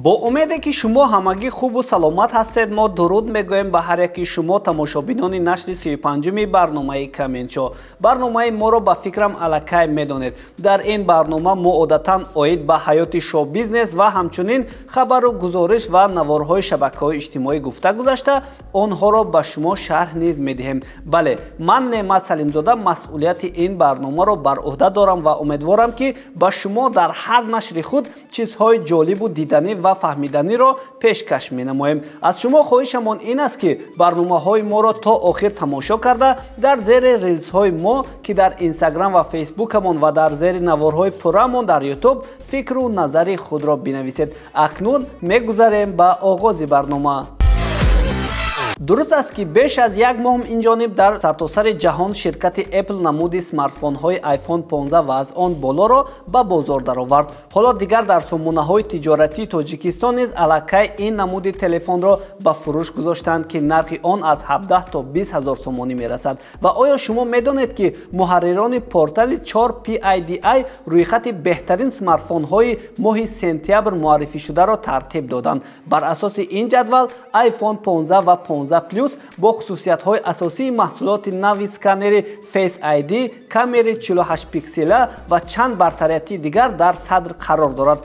Бо умеде ки шумо ҳамагӣ хубу саломат ҳастед, мо дуруд мегӯем ба ҳар яки шумо тамошобинони нашри 35-уми барномаи Комментшоу. Барномаи моро ба фикрам аллакай медонед. Дар ин барнома мо одатан оид ба ҳаёти шоу-бизнес ва ҳамчунин хабару гузориш ва наворҳои шабакаҳои иҷтимоӣ гуфта гузашта, онҳоро ба шумо шарҳ низ медиҳем. Бале, ман Неъмат Салимзода масъулияти ин барномаро бар уҳда дорам ва умедворам, ки ба шумо дар ҳар нашри худ чизҳои ҷолибу диданӣ ва фаҳмиданиро пешкаш менамоем. Аз шумо хоҳишамон ин аст, ки барномаҳои моро то охир тамошо карда, дар зери рилсҳои мо, ки дар Инстаграм ва Фейсбукамон ва дар зери наворҳои пуррамон дар Ютуб фикру назари худро бинависед. Акнун мегузарем ба оғози барнома. Дуруст аст, ки беш аз як моҳ инҷониб дар сартосари ҷаҳон ширкати Apple намуди смартфонҳои iPhone 15 ва аз он болоро ба бозор даровард. Ҳоло дигар дар сомонаҳои тиҷоратии Тоҷикистон низ аллакай ин намуди телефонро ба фурӯш гузоштанд, ки нархи он аз 17 то 20 ҳазор сомонӣ мерасад. Ва оё шумо медонед, ки муҳаррирони портали 4PIDI рӯйхати беҳтарин смартфонҳои моҳи сентябр муаррифишударо тартиб доданд? Бар асоси ин ҷадвал iPhone 15 ва 15 Plus бо хусусиятҳои асосии маҳсулоти нави сканери Face ID, камери 48 пиксела ва чанд бартарияти дигар дар садр қарор дорад.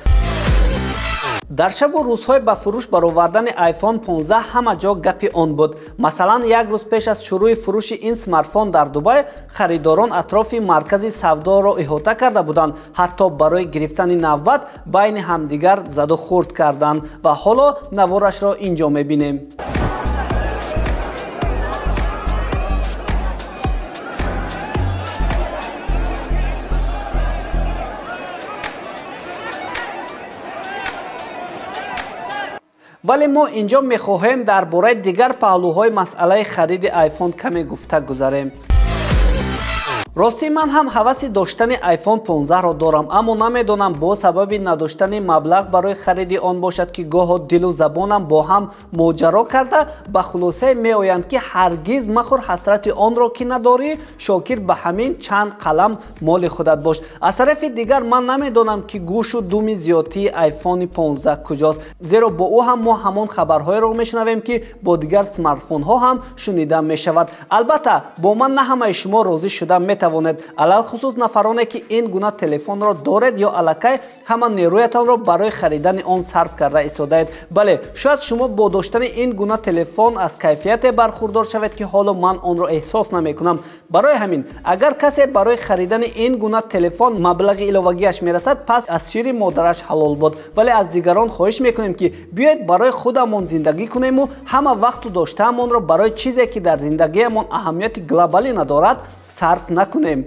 Дар шабу рӯзҳои ба фурӯш баровардани iPhone 15 ҳама ҷо гапи он буд. Масалан, як рӯз пеш аз шурӯи фурӯши ин смартфон дар Дубай харидорон атрофи маркази савдоро иҳота карда буданд, ҳатто барои гирифтани навбат байни ҳамдигар заду хурд карданд. Ва ҳоло наворашро ин ҷо мебинем. Вале мо инҷо мехоҳем дар бораи дигар паҳлӯҳои масъалаи хариди iPhone каме гуфта гузарем. Ростӣ, ман ҳам ҳаваси доштани iPhone 15-ро дорам, аммо намедонам бо сабаби надоштани маблағ барои хариди он бошад, ки гоҳо дилу забонам бо ҳам моҷаро карда ба хулосае меоянд, ки ҳаргиз махӯр ҳасрати онро, ки надорӣ, шокир ба ҳамин чанд қалам моли худат бош. Аз тарафи дигар, ман намедонам, ки гӯшу думи зиёдтии iPhone 15 куҷост, зеро бо ӯ ҳам мо ҳамон хабарҳоеро мешунавем, ки бо дигар смартфонҳо ҳам шунида мешавад. Албатта, бо ман на ҳамаи шумо розӣ шуда метавонед, алалхусус нафароне, ки ин гуна телефонро доред ё аллакай ҳама нерӯятонро барои харидани он сарф карда истодаед. Бале, шояд шумо бо доштани ин гуна телефон аз кайфияте бархурдор шавед, ки ҳоло ман онро эҳсос намекунам. Барои ҳамин, агар касе барои харидани ин гуна телефон маблағи иловагиаш мерасад, пас аз шири модараш ҳалол буд. Вале аз дигарон хоҳиш мекунем, ки биёед барои худамон зиндагӣ кунему ҳама вақту доштаамонро барои чизе, ки дар зиндагиамон аҳамияти глобалӣ надорад, сарф накунем.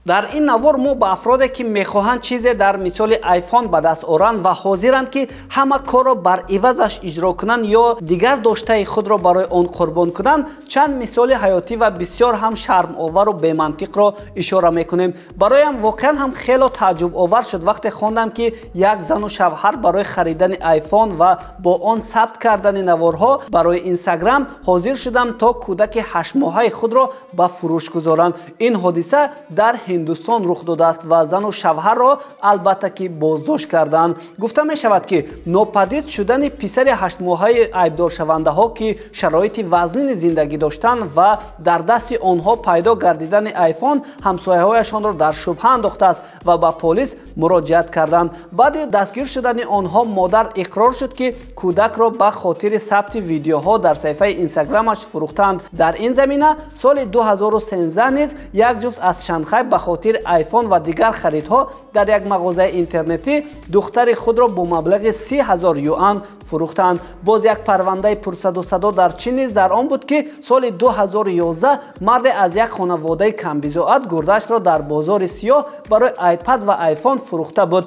Дар ин навор мо ба афроде, ки мехоҳанд чизе дар мисоли iPhone ба даст оранд ва ҳозиранд, ки ҳама корро бар ивазаш иҷро кунанд ё дигар доштаи худро барои он қурбон кунанд, чанд мисоли ҳаётӣ ва бисёр ҳам шармовару бемантиқро ишора мекунем. Бароям воқеан ҳам хело тааҷҷубовар шуд, вақте хондам, ки як зану шавҳар барои харидани iPhone ва бо он сабт кардани наворҳо барои Инстаграм ҳозир шудам то кӯдаки ҳаштмоҳаи худро ба фурӯш гузоранд. Ин ҳодиса дар Ҳиндустон рух додааст ва зану шавҳарро албатта ки боздошт карданд. Гуфта мешавад, ки нопадид шудани писари ҳаштмоҳаи айбдоршавандаҳо, ки шароити вазнини зиндагӣ доштанд, ва дар дасти онҳо пайдо гардидани iPhone ҳамсояҳояшонро дар шубҳа андохтааст ва ба полис муроҷиат карданд. Баъди дастгир шудани онҳо модар иқрор шуд, ки кӯдакро ба хотири сабти видеоҳо дар саҳифаи Инстаграмаш фурӯхтанд. Дар ин замина соли 2013 низ як ҷуфт аз Шанхай ба хотири iPhone ва дигар харидҳо дар як мағозаи интернетӣ духтари худро бо маблағи 30 ҳазор юан фурӯхтанд. Боз як парвандаи пурсаду садо дар Чин низ дар он буд, ки соли 2011 марде аз як хонаводаи камбизоат гурдашро дар бозори сиёҳ барои iPad ва iPhone фурӯхта буд.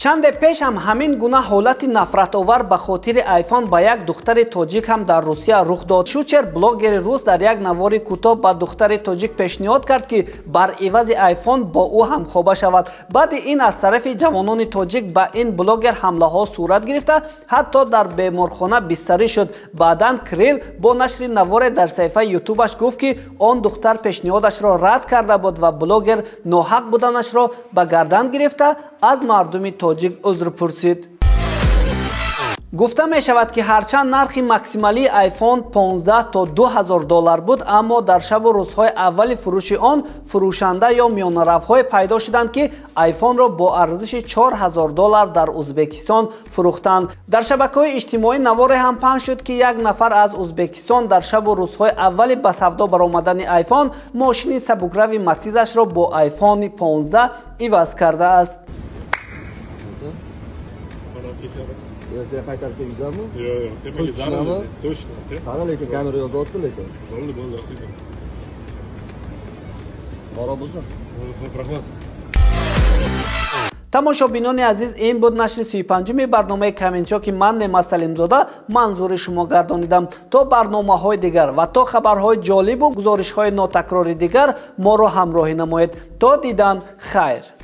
Чанде пеш ҳам ҳамин гуна ҳолати нафратовар ба хотири iPhone ба як духтари тоҷик ҳам дар Русия рух дод. Шучер, блогери рус, дар як навори кӯтоҳ ба духтари тоҷик пешниҳод кард, ки бар ивази iPhone бо ӯ ҳамхоба шавад. Баъди ин аз тарафи ҷавонони тоҷик ба ин блогер ҳамлаҳо сурат гирифта, ҳатто дар беморхона бистарӣ шуд. Баъдан Крил бо нашри наворе дар саҳифаи ютубаш гуфт, ки он духтар пешниҳодашро рад карда буд ва блогер ноҳақ буданашро ба гардан гирифта аз мардуми тоҷик узр пурсид. Гуфта мешавад, ки ҳарчанд нархи максималии iPhone 15 то 2000 доллар буд, аммо дар шабу рӯзҳои аввали фурӯши он фурӯшанда ё миёнаравҳое пайдо шуданд, ки iPhone-ро бо арзиши 4000 доллар дар Узбекистон фурӯхтанд. Дар шабакаҳои иҷтимоӣ наворе ҳам паҳн шуд, ки як нафар аз Узбекистон дар шабу рӯзҳои аввали ба савдо баромадани iPhone мошини сабукрави Матизашро бо iPhone 15 иваз кардааст. Ertaga qaytarib kelgizami? Yo'q, yo'q, tepaga zarur. Точно. Qara, lekin kamera yozyapti lekin. Bo'ldi, bo'ldi. Bora bo'lsin. Rahmat. Тамошобинони азиз, ин буд нашри 35-уми барномаи Каминчо, ки ман Неъмат Салимзода манзури шумо гардонидам. То барномаҳои дигар ва то хабарҳои ҷолибу гузоришҳои нотакрори дигар моро ҳамроҳӣ намоед. То дидан, хайр.